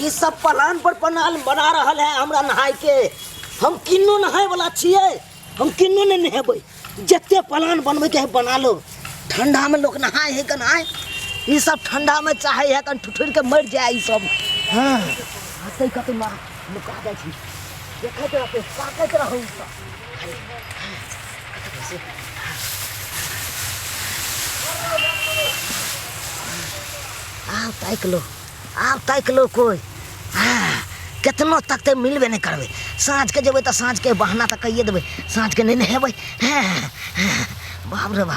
ई सब पलान पर पनाल बना रहल है हमरा नहाय के। हम किन्नो नहाय वाला छियै, हम किन्नो नहि नहेबै। जते पलान बनबै के है बना लो। ठंडा में लोग नहाय है कन आय, ई सब ठंडा में चाहे है कन ठुठुर के मर जाए ई सब। हाँ हतै कतौ ना लुका जाइ छी, देखैत रहतै ताकैत रहू ई सब। आब ताकि लो, आब ताकि लो कोई। हाँ केतनो तकतै मिलबे नहि करबै। साँझके जेबै तऽ साँझके बहाना तऽ कहिए देबै, साँझके नहि नहेबै। हाँ, हाँ, बाप रे बा।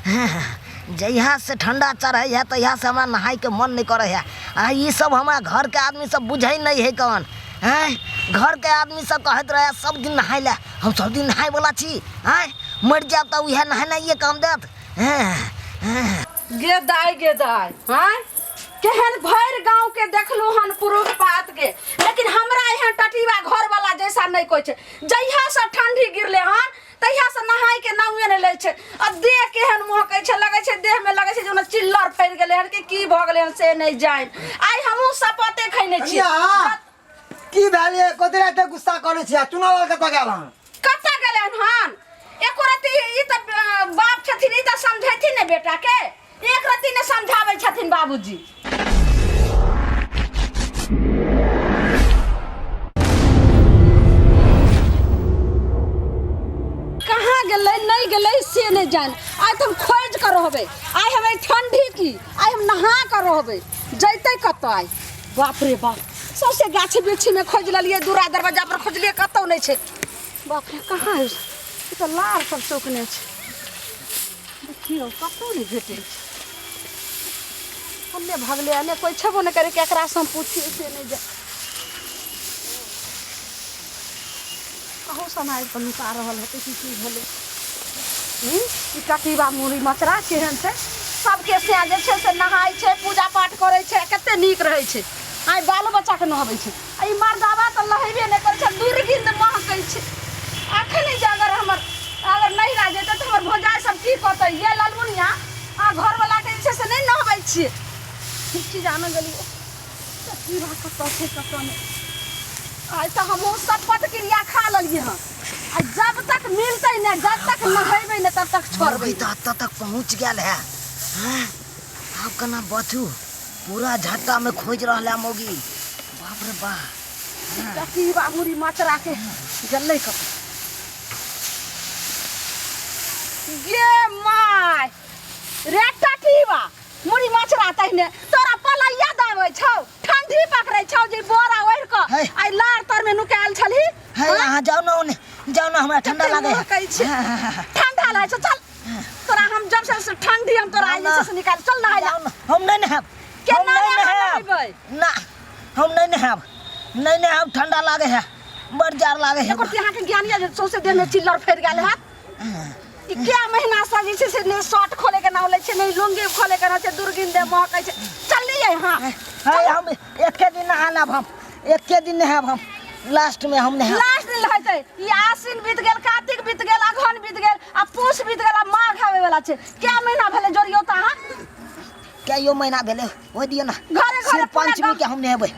हाँ, जहियासँ ठण्डा चढ़ै है तहियासँ हमरा नहायके मन नहि करै है। आ ई सब हमरा घरके आदमी सब बुझै नहि है कन। आँय घरके आदमी सब कहैत रहै सब दिन नहाय लए, हम सब दिन नहायवला छी। आँय मरि जायब तऽ उएह नहेनाइए काम देत। हाँ, हाँ। गे दाय गे दाय, हाँ केहन भरि गांव के देखलू हन पुरुख पात के, लेकिन हमरा एहन टटीबा घर वाला जैसा नहीं कोई छै। जहिया से ठंडी गिरले हन तहिया से नहाय के नामे नहीं लै छै। आ देह केहन महकै छै, लगै छै देह में लगै छै जेना चिल्लर फैल गेलै हन कि की भऽ गेलै हन से नहीं जानि। आइ हमहूँ शपथे खैने छी। कनिया, की भेल ये? कथी लए एते गुस्सा करै छी? आ चुनाव कतऽ गेल हन? कतऽ गेलै हन? एको रत्ती ई तऽ बाप छथिन, ई तऽ समझैथिन ने बेटा के, एक रत्ती ने समझाबै छथिन बाबूजी। कहाँ गेलै नहीं गेलै से नहीं जान। आइ तऽ हम खोजि कऽ रहबै, आइ हम एहि ठंडी की आइ हम नहा कऽ रहबै। जैतै कतऽ आइ? बाप रे बाप, सौंसे गाछी वृक्षीमे खोजि लेलियै, दूरा दरवाजा पर खोजलियै, कतहु नहि छै। बाप रे कहाँ है? ई तऽ लार सब चौकने छै, देखियौ कतहु नहि भेटै छै। कन्ने भगलै आ नहि कोइ छेबो नहि करै, केकरासँ हम पूछियै से नहि जाय। कहूँ समय पर नुका रहल हेतै कि की भेलै। ई कटीबा मुड़ी मचरा केहन छै? सबके से जे छै से नहाय छै, पूजा पाठ करै छै, कते नीक रहै छै। आइ बालो बच्चाके नहबै छै, आ ई मर्दाबा तऽ नहेबे नहि करै छै, दुर्गिंध महकै छै। अखन जे अगर हमर अगर नहिरा जेतै तऽ हमर भौजाइ सब की कहतै, ये ललमुनिया आ घरवलाके जे छै से नहि नहबै छियै। की जाने गेलियै तऽ कीड़ा कतऽ छै कतऽ नहि। आइ तऽ हमहूँ शपथ क्रिया खा लेलियै हँ, आ जब तक मिलतै नहि, जब तक नहेबै नहि तब तक छोड़बै। मौगी तऽ एतऽ तक पहुँच गेल है। हाँ? आब केना बचू? पूरा झट्टा में खोजि रहल है मौगी। बाप रे बा। टकीबा मुड़ी मचरा के गेलै कतऽ? गे my रे टकीबा मुड़ी मचरा, तहिने तोरा पलैया दाबै छौ, ठंडी पकड़ै छौ जे बोरा ओढ़ि कऽ है। आइ लार तर में नुकायल छलही। है, हाँ? अहाँ जाउ ने ओने, जाउ ने, हमरा ठंडा कते लागे है। महकै छै। ठंडा लागै छौ, चल तोरा हम जब से ठंडी हम तोरा आइ जे छै से निकाल, चल नहाय जाउ ने, हम नहि नहायब। केना हम नहि नहि नहायब। नहेबै? ना, हम नहि नहायब, नहि नहायब, ठंडा लागे है, बड़ जाड़ लागे है। एकर अहाँके ज्ञान यऽ जे सौंसे देह में चिल्लर फैर गेल हैत? ई क्या महीना से जे छै से नहि शर्ट खोले के नाम लै छै, नहि लुंगी खोले के नाम छै, दुर्गिन दे महकै छै। चल लिए हाँ। है, हम एके दिन नहा लेब, हम एके दिन नहायब, हम लास्ट में हम नहायब। लास्ट दिन नहेतै। ई आश्विन बीत गेल, कार्तिक बीत गेल, अगहन बीत गेल, आ पूस बीत गेल, आ माघ आबै वाला छै। क्या महीना भेलै जोड़ियौ तऽ अहाँ? कहियो महीना भेलै हो दियौ ना। घरे घरे सिर्फ पूरा पंचमी गाँव- के हम नहेबै,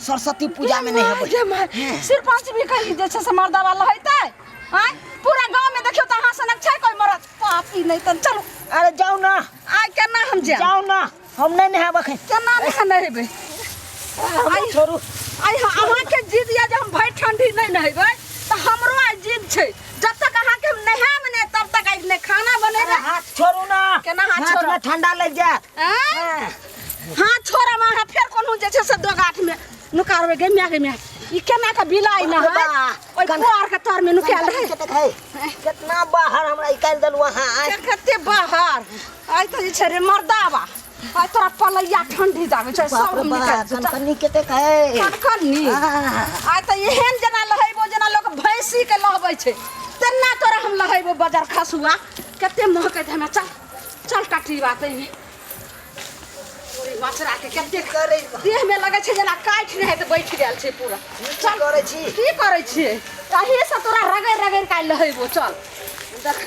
सरस्वती पूजा में नहेबै। गे माय, सिर्फ पंचमी कही जे छै से मर्दावा लहेतै? आँय पूरा गाँव में देखियौ तऽ अहाँ सनक छै कोइ मरद? पापी नहि तऽ चलू। अरे जाउ ना। आइ केना हम जायब? जाउ ना, हम नहि नहायब अखन। केना नहि नहेबै? हमरा छोड़ू। आइ अहाँके जिद यऽ जे हम भरि ठंडी नहि नहेबै, तऽ हमरो आइ जिद छै, जब तक अहाँके हम नहायब नहि तब तक आइ नहि खाना बनेबै। अरे हाथ छोड़ू ना। केना हाथ हाथ छोड़ब? में ठंडा लागि जायत। आँय? हाथ छोड़ब अहाँ, फेर कोनो जे छै से दोगाठ में नुकारबै। गे माय, गे माय, ई केना के बिलाइ न है ओहि पोर के तर में नुकायल रहै। कतेक है? कितना बाहर हमरा निकालि देलहुँ अहाँ आइ? कते बाहर आइ तऽ जे छै रे मर्दाबा, आइ तोरा पलैया ठंडी दाबै छै बाप सब रे हम बाप, निकालि देबै। कनकनी कतेक है? कनकनी? आह। आइ तऽ एहन जेना लहेबो जेना लोक भैंसी के लहबै छै तेना तोरा हम लहेबो बजार खसुआ। कते महकैत हमरा। चल चल टटी बात एहिमे मचरा के कते करै देह में लगै छै जेना काटि नहि तऽ बैठ गेल छै पूरा। चल करै छी। की करै छियै? अही से तोरा रगड़ि रगड़ि के आइ लहेबो। चल देख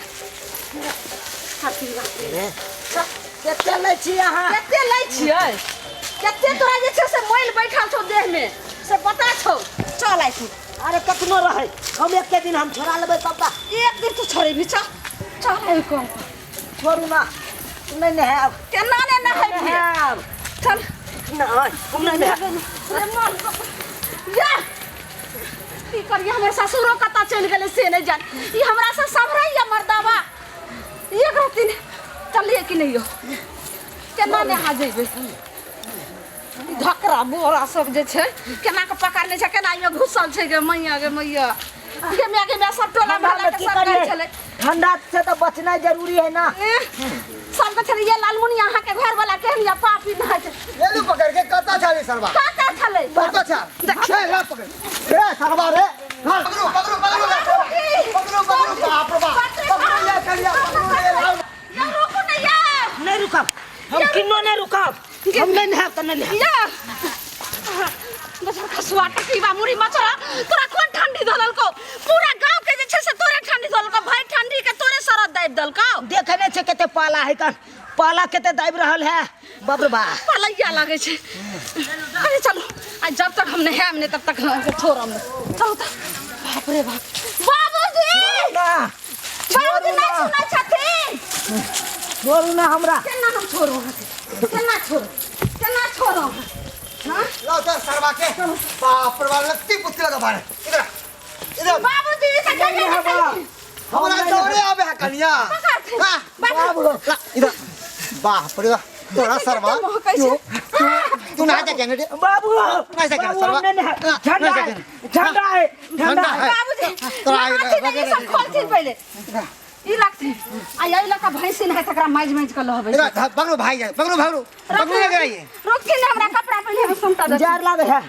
चल, कते लै छी अहाँ? कते लै छियै? कते तोरा जे छै से मैल बैठल छौ देह में? से पता छौ। चल आइ तू। अरे कतनो रहै, हम एके दिन हम छोड़ा लेबै सबटा। एक दिन तू छोड़ेबी? चल चल आइ कल। छोड़ू ना, नहि नहायब। केना ने नहेबी? नहायब। चल। नहि, हम नहि नहायब। रे मन या, की करिए? हमर ससुरो कतऽ चलि गेलै से नहि जान। ई हमरा से सम्हरैया मर्दाबा एक रत्ती नहि। चलिए कि नहि यौ? केना नहा जेबै? ई धकरा बोरा सब जे छै केना कऽ पकड़ने छै, केना एहिमे घुसल छै। गे मैया, गे मैया, गे मैया, गे मैया, सब टोला ठंडा मोहल्ला में के की सब कहै करिए? छलै। ठंडा से तऽ बचनाइ जरूरी है ना। एह, सबके छलै ये लालमुनिया अहाँके घर वाला केहन ये पापी नहाय छै। लेलू पकड़ के। कतऽ छली सरवा? कतऽ छलै? कतऽ छ? ए, ला पकड़ रे सरवा रे। हाँ, पकड़ू पकड़ू पकड़ू पकड़ू पकड़ू। बाप रे बाप, पकड़ू ले करिया, पकड़ू रे, लाओ। या रुकू ने या। नहि रुकब हम, किन्नो नहि रुकब हम। नहि नहायब तऽ नहि नहायब। या बचर खसुआ, टकीबा, मुड़ी मचरा, तोरा कोन ठंडी धललको? पूरा गांव के जे छै से तोरे ठंडी धललको भाई, ठंडी के तोरे सरद दाबि देलको। देखे नहि छै कते पाला है कन, पाला कते दाबि रहल है, बाप रे बाप। पलैया लागै छै। अरे चलू, आ जब तक हम नहायब नहि तब तक हम छोड़ब नहि। चलू तऽ। बाप रे बाप, बाबूजी! ना। बाबूजी, नहि सुनै छथिन? छोड़ू ना हमरा। केना हम छोड़ू अहाँके? केना छोड़ू, केना छोड़ू अहाँ? हाँ? लाओ चल सरवा के। बाप रे बाप, लत्ती पुत्ती लगा बाहर। इधर आ, इधर। बाबूजी, ई तऽ नहि नहायब। हमरा दौड़े आबे है कनिया। पकड़थिन। हाँ, बाबू। ला इधर। बाप रे बाप, तोरा सरवा महकै छै। तू तू तू नहा जा के रे। बाबू। नहीं सके बाबू, सरवा। हम नहीं नहायब। ना, ठंडा नहीं है, सके। ठंडा है, ठंडा ठंडा है। है। बाबूजी, तोरा आगे नहाथिन लगे ई सब खोलथिन पहिले। ई रखथिन आ एहि लऽ कऽ भैंसी नहाय तकरा माजि माजि कऽ लहबै। इधर पकड़ो भाई जा, पकड़ो भागो, पकड़ो लगे आइए। रोकथिन ने, हमरा कपड़ा पहिले हम समटा देथिन। जार लागे है।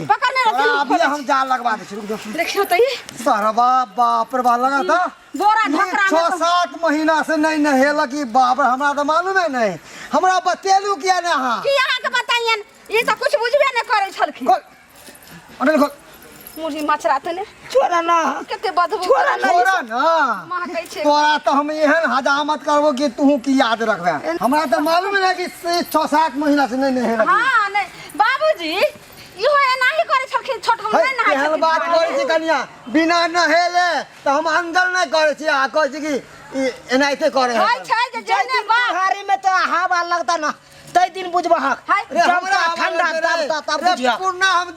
पकड़ने तोरा रहथिन। अभी हम जाल लगवा दे छी, रुक जो। देखियौ तऽ ई सरवा, बाप रे बाप, लगा था बोरा ढकरा में 6 7 महीना से नहीं नहेलक ई। बाप रे, हमरा तऽ मालूमे नहीं, हमरा बतेलू किया ने अहाँ? की अहाँके बताइयन, ई तऽ कुछ बुझबे नहि करै छलखिन। खोल अरे, खोल। मुरही मचरा तऽ ने। छोड़ा ना। कते बदबू। छोड़ा ना। छोड़ा ना। महकै छै। तोरा तऽ हम एहन हजामत करबो कि तू की याद रखबे। हमरा तऽ मालूम नहीं कि से 6 7 महीना से नहीं नहेलक। हँ, नहि बाबूजी, इहो एनाही करै छलखिन छोट, हम है, नहि नहाय केहन छलखिन। बात करै छी कनिया? बिना नहेले तऽ हम अंदर नहि करै छी आ कहै छी कि ई एनाहिते करै होइ है। छै जे जाहि जेने दिन बाप बुहारी में तो हवा लगता ना, तै दिन बुझबहक। हाय। रे जब हमरा तक हवा ठंडा लगतै तब रे। तब तब रे बुझियह। पुरना हम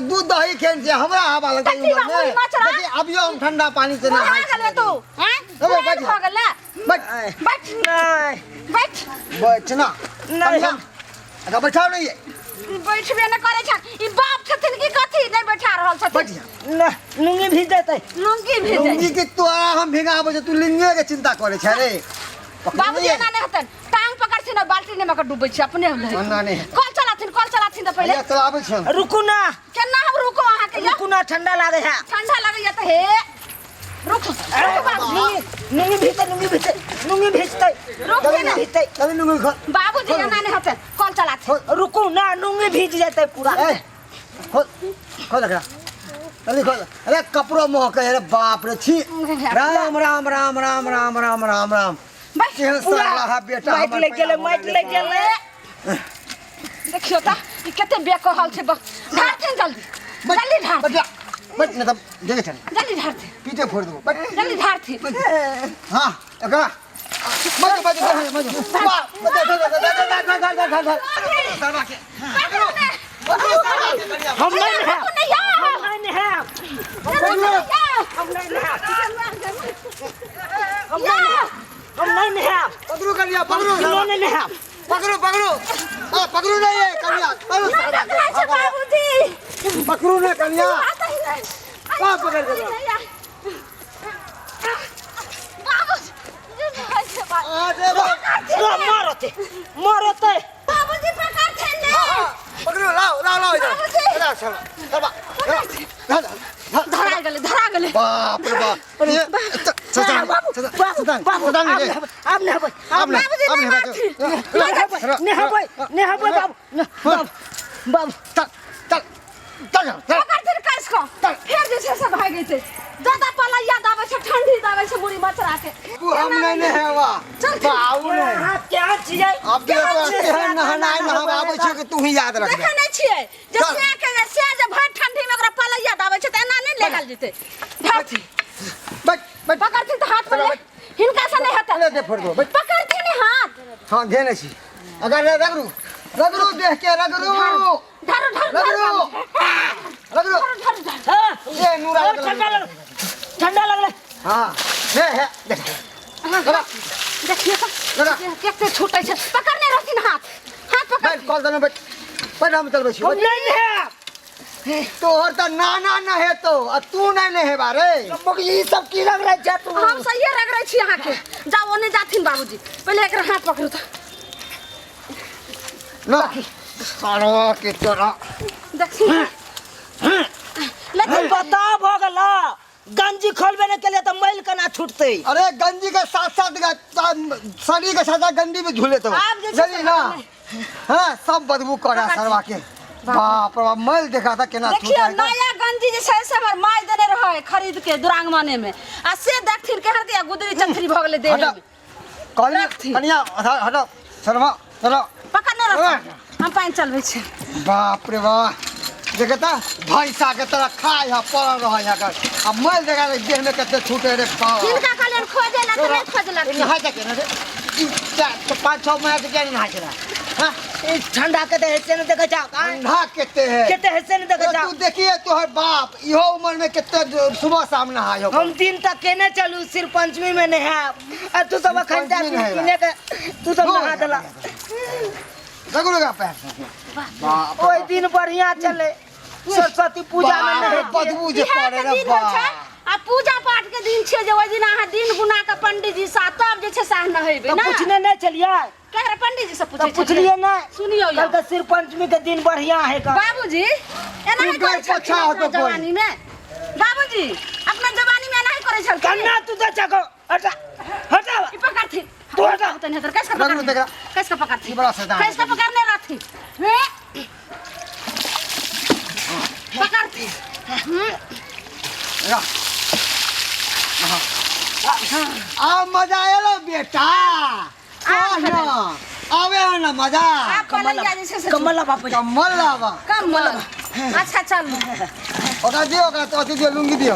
दूध दही खेन छियै, हमरा हवा लगतै कथी उमर में? बाबू, मचरा? देखी, अभियो हम ठंडा पानी से बुढ़ा नहाय गेलै तू हैं? अबे, बुढ़ा बैठ। भऽ गेलै। बैठ। बैठ। नहीं। बैठ। बैठ ना। नहीं। कनिया, अगर बैठाओ नहीं है। ई बैठबे नहि करै छनि। ई बाप छथिन कि कथी, नहि बैठा रहल छथिन। बैठ जा। ना, लुंगी भीज जेतै। लुंगी भेजै। लुंगी के तोरा हम भिगाबै छै, तू लुंगिए के चिंता करै छै रे? पकड़ने बाबूजी, है। एना नहि हेतनि। टांग पकड़थिन और बाल्टी मे कऽ डूबै छी अपने हम। एना नहि हेतै। कल चलाथिन, कल चलाथिन तऽ पहिले। हैया चलाबै छियन। रुकू ना। केना हम रुको अहाँके यौ? रुकू ना, ठंडा लागे है। ठंडा लगैया तऽ हे रुक रुक बाबू। लुंगी लुंगी भीजतै, लुंगी भीजतै, लुंगी भीजतै। रुकथिन ने। भीजतै। चल लुंगी खोल। बाबूजी, एना नहि हेतनि, कल चलाथिन। रुकू ना, लुंगी भीज जेतै पूरा। ए, खोल खोल एकरा, जल्दी खोल। अरे कपड़ो महकै, अरे बाप रे, छी, राम राम राम राम राम राम राम राम। बैठ। केहन पूरा सरला है बेटा माटि हमर। लागि गेलै, माटि लागि गेलै। देखियौ तऽ ई कते बेकहल छै। ढारथिन जल्दी, जल्दी ढार। बैठ जा, बैठ, नहि तऽ देखे छनि। जल्दी ढारथिन। पीटे फोड़ देबो, बैठ। जल्दी ढारथिन। हाँ, एकरा बैठ बैठ बैठ बैठ वाह, बैठ बैठ बैठ बैठ बैठ बैठ बैठ। सरवा के पकड़ो, पकड़ो सरवा के कनिया। हम नहीं नहायब। रुकू ने यौ। हम नहीं नहायब। रुकू ने यौ। हम नहीं नहायब, हम नहीं नहायब, हम नहीं नहायब। पकड़ो कनिया, पकड़ो। किन्नो नहीं नहायब। पकड़ो पकड़ो, हाँ, पकड़ो नहीं है कनिया, पकड़ो नहि सरवा के। पकड़ै छै बाबूजी। पकड़ो ना कनिया। आता ही नहि। कहाँ पकड़ के नहीं आ। बाबूजी, नहि छै बाबू। आ दे बाप। रो, मरते मरते। बाबूजी, पकड़थिन ने। पकड़ो, लाओ लाओ लाओ इधर। बाबूजी। इधर चलो चलो। धरा गेलै, धरा गेलै। बाप रे बाप, अरे सतान। बाबू, बाबू, बाबू, सतान। आब नहाबै, आब नहाबै। आब ना। बाबूजी, आब नहि ना। मारथिन। नहाबै, नहाबै, नहाबै बाबू, बाबू, बाबू। चल चल चल चल। पकड़थिन कस कऽ, फेर जे छै से भागि जेतै। दादा पलैया दाबै छै, ठंडी दाबै छै मुड़ी मचरा के। हम नहीं नहेवा। चल। बाबू नहीं। अहाँ केहन छियै? अब के केहन नहनाय नहबाबै छै कि तू ही याद रखबे। देखै नहि छियै जे चल। सै के सै लेगल जेतै। धरथिन। बैठ बैठ। पकड़थिन तऽ हाथ पर ले। हिनका से नहि हेतै। ले दे फोड़ दो, बैठ। पकड़थिन हाथ। हाँ, धेने छी। अगर रे रगड़ू रगड़ू देख के रगड़ू। धरू धरू। रगड़ू रगड़ू। धरू धरू धरू। ए नूरा और ठंडा लगलै, ठंडा लगलै। हाँ, हे हे देख। लगा। देखिए तऽ। लगा। कते छूटै छै। पकड़ने रहथिन हाथ, हाथ पकड़। बैठ कॉल देने बैठ बैठ, हम चलबै छी। हम नहि नहायब। तोहर तऽ नाना नहेतो आ तू नहि नहेबा रे। ई सब की रगड़ै छै तू? हम सहिए रगड़ै छी अहाँके। जाउ, ओने जाथिन बाबूजी, पहिले एकर हाथ पकड़ू तऽ। ना सारा के तोरा। देखथिन लेकिन पता भऽ गेल, गंजी खोलबे नहि केलियै तऽ मैल केना छूटतै? अरे गंजी के साथ साथ शरीर के साथ साथ गंजी भी झूले तो आब जे छै जल्दी ना। हाँ, सब बदबू करा सरवा के। बाप रे बाप, मैल देखा था केना देखियौ छूटा है। नया गंजी जे छै से हमर माय देने रहै खरीद के दुरांगमने में, आ से देखथिन केहन के गुदरी चथरी भऽ गेलै देह हटा। में। कहली रखथिन। कनिया हटा हटा शर्मा चलो। पकड़ने रहथिन, हम पानि चलबै छी। बाप रे बाप, देखता भैंसा के तरह खाय है पड़ल रहे है कर आ मैल देखा रे देह में कते छूटे रे बाप। हिनका कहलियनि खोजै लए तऽ नहि खोजलखिन। नहा जा के ना रे ई 4 5 6 महीना से क्या नहीं नहा चला। हाँ। ई ठंडा के तऽ हेसे नहि देखै छौ? ठंडा केते है? केते हेसे नहि देखै छौ? तू देखिए तोहर बाप इहो उम्र में केते सुबह शाम नहाय हो। हम दिन तक केने चलू, सिर्फ पंचमी में नहायब आ तू सब अखन तक पंचमी नहेबा। पीने के तू सब नहा देला। रगड़ू का पैर बाप। ओहि दिन बढ़िया चले सरस्वती पूजा में बाप रे, नहेतियै। बदबू जे इएह पड़े के रे दिन होइ छै बाप। आ पूजा पाठ के दिन छियै जे ओहि दिन अहाँ दिन गुना के पंडीजी से आ तब जे छै से अहाँ नहेबै तऽ ना। पूछने नहि छलियै? केकरा पंडीजी से पूछै तऽ पुछलियै नहि? सुनियौ यौ। कहलकै सिर्फ पंचमी के दिन बढ़िया है का। बाबूजी एना तू ही गैर करै छलखिन पोछा होतो अपना कोई। जवानी में। बाबूजी अपना जवानी में एना ही करै छलखिन। कन्ना तू तऽ चको हटा हटा। ई पकड़थिन। तू हटा। तनी हटर कैस के रगड़ू पकड़थिन? देखा। कैस के पकड़थिन? ई बड़ा शैतान। कैस के पकड़ने रहथिन? हे पकड़थिन। रा। आ मजा आयल बेटा, कह ना आवे है ना मजा। आब पलैया जे छै से कमल बाप। कम्बल लावा। कम्बल। अच्छा चलू। ओकरा दियो, ओकरा तो अथी दियो, लुंगी दियो।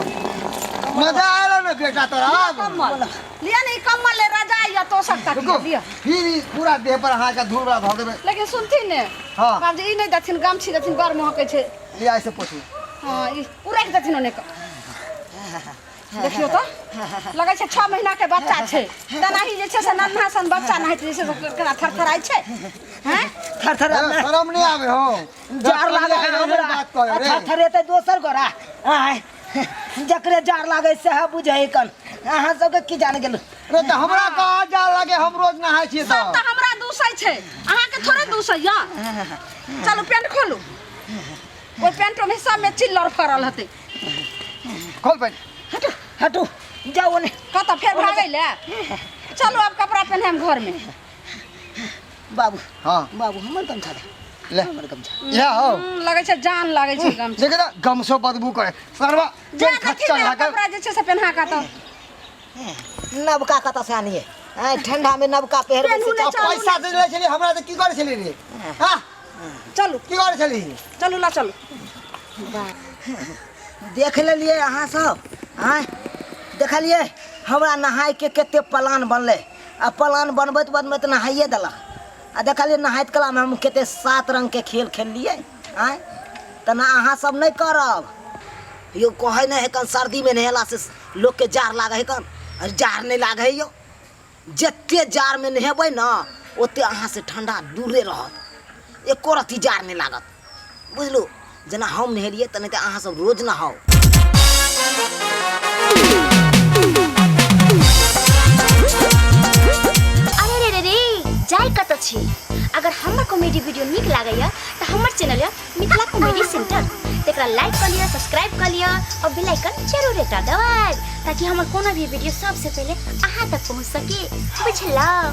मजा आयल ना बेटा तोरा आब? कम्बल लिया ने, ई कम्बल ले, रजाई या तो सकता। रुको। लिया। फिर ई पूरा देह पर अहाँ के धूल बड़ा धऽ देबै। लेकिन सुनथिन ने। हाँ। बाबूजी ई नहि देथिन, गमछी देथिन, बड़ महकै छै। लिया, ऐसे पोछू। हाँ, ई उ राखि देथिन ओने के। देखियौ तऽ लगै छै 6 महीना के बच्चा छै, तेनाही जे छै से नन्हा सन बच्चा नहाइत जे छै से केना थरथराइ छै हैं। थरथर। ए, शरम नहीं आवे हो? जार लागे है हमरा। बात कहे रे। थरथरेतै दोसर गोरा आय, जकरे जार लागे सएह बुझै कन, अहाँ सबके की जान गेलु। रे तऽ हमरा कहाँ जार लागे, हम रोज नहाय छियै। सब तऽ तऽ हमरा दूसै छै, अहाँके थोड़े दूसै या। चलू पेंट खोलू, ओहि पेंटो में सब में चिल्लर फरल हेतै। खोल पैंट। हटू हटू, जाउ ओने। कतऽ फेर भागै ले? चलू आब कपड़ा पहिने घर में। बाबू। हाँ। बाबू, हमर गमछा दे। ले। हमर गमछा। इएह हो। लगै छै जान लागै छै गमछा। देखे तऽ गमछो बदबू करे सरवा। जा चल देखी खच्चर ने है के। कपड़ा जे छै से पेन्हा कऽ तऽ नबका कतऽ से आनिए? आँय, ठंडा में नबका पहिरबै पेन्हू से ने। आ चलू। पैसा दे लै छली हमरा तऽ की करै छली रे? हाँ? चलू। की करै छली? चलू ला चलू। देख लेलियै अहाँ सब? आँय, देखलियै हमरा नहायके कते प्लान बनलै आ प्लान बनबैत बनबैत नहाइए देलक। आ देखलियै नहाइत कलामे हम कते 7 रङ्गके खेल खेललियै। आँय, तऽ ना अहाँ सब नहि करब यौ। कहै नहि है कन सर्दीमे नहेलासँ लोकके जाड़ लागै है कन, आ जाड़ नहि लागै है यौ। जते जाड़मे नहेबै ने ओते अहाँसँ ठण्डा दूरे रहत, एको रत्ती जाड़ नहि लागत, बुझलू? जेना हम नहेलियै तेनाहिते अहाँ सब रोज नहाउ। अरे रे रे रे, जाय कतऽ छी? अगर हमर कॉमेडी वीडियो नीक लागैया तऽ हमर चैनल यऽ मिथिला कॉमेडी सेंटर, तकरा लाइक कऽ लिअ, सब्सक्राइब कऽ लिअ और बेल आइकन जरूर एकटा दबाएब ताकि हमर कोनो भी वीडियो सबसे पहिले अहाँ तक पहुँच सके, बुझलहुँ?